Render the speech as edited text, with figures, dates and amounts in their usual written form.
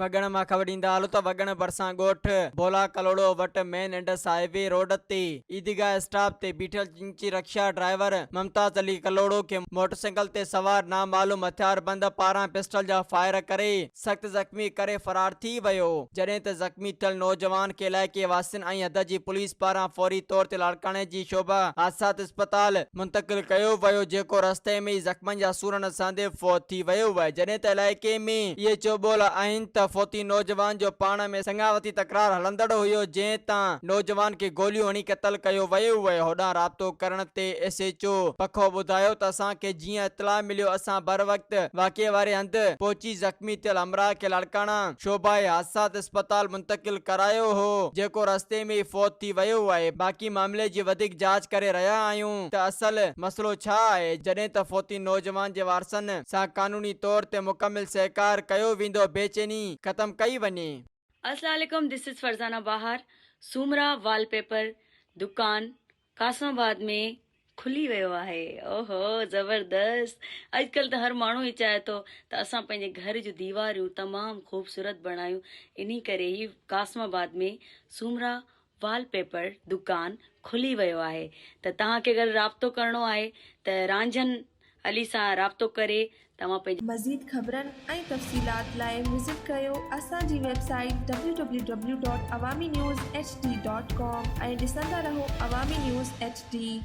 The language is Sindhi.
وڳڻ مان خبر ڏيندا هلو ته وڳڻ ڀرسان ڳوٺ بولا ڪلهوڙو وٽ مين انڊس هاء وي روڊ تي عيدگاهه اسٽاپ تي بيٺل چنچي رڪشا ڊرائيور ممتاز علي ڪلهوڙو کي موٽرسائيڪل تي سوار نامعلوم هٿياربند پاران پسٽل جا فائر ڪري سخت زخمي ڪري فرار ٿي ويو، جڏهن ته زخمي ٿيل نوجوان کي علائقي واسين ۽ حد جي پوليس پاران فوري طور تي لاڙڪاڻي جي شعبه حادثات اسپتال منتقل ڪيو ويو، جيڪو رستي ۾ ئي زخمن جا سور نه سهندي فوت ٿي ويو، جڏهن ته علائقي ۾ اهي چوٻول آهن ته فوتي نوجوان جو پاڻ ۾ سڱاوتي تڪرار هلندڙ هيو، جنهن تان نوجوان کي گوليون هڻي قتل ڪيو ويو، هوڏانهن رابطو ڪرڻ تي ايس ايڇ او پکو ٻڌايو ته اسان کي جيئن اطلاع مليو اسان بروقت واقعي واري هنڌ پهچي زخمي ٿيل همراهه کي لاڙڪاڻا شعبه حادثات اسپتال منتقل ڪرايو هو جيڪو رستي ۾ ئي فوت ٿي ويو آهي باقي معاملي جي وڌيڪ جاچ ڪري رهيا آهيون ته اصل مسئلو ڇا آهي جڏهن ته فوتي نوجوان جي وارثن سان قانوني طور تي مڪمل سهڪار ڪيو ويندو بيچيني ختم ڪئي وڃي. السلام عليڪم this is Farzana Bahar Soomra wallpaper دڪان قاسم آباد ۾ کلي ويو آهي اوهو زبردست اڄڪلهه ته هر ماڻهو ئي چاهي ٿو ته اسان پنهنجي گهر جون ديواريون تمام خوبصورت بڻايون انهي ڪري هي قاسم آباد ۾ سومرا وال پيپر دڪان کلي ويو آهي ته توهان کي اگر رابطو ڪرڻو آهي ته رانجهن علي سان رابطو ڪري توهان پنهنجي. مزيد خبرن ۽ تفصيلات لاء وزٽ ڪريو اسان جي website W W W dot Awami news H D dot com ۽ ڏسندا رهو عوامي نيوز ايڇ ڊي.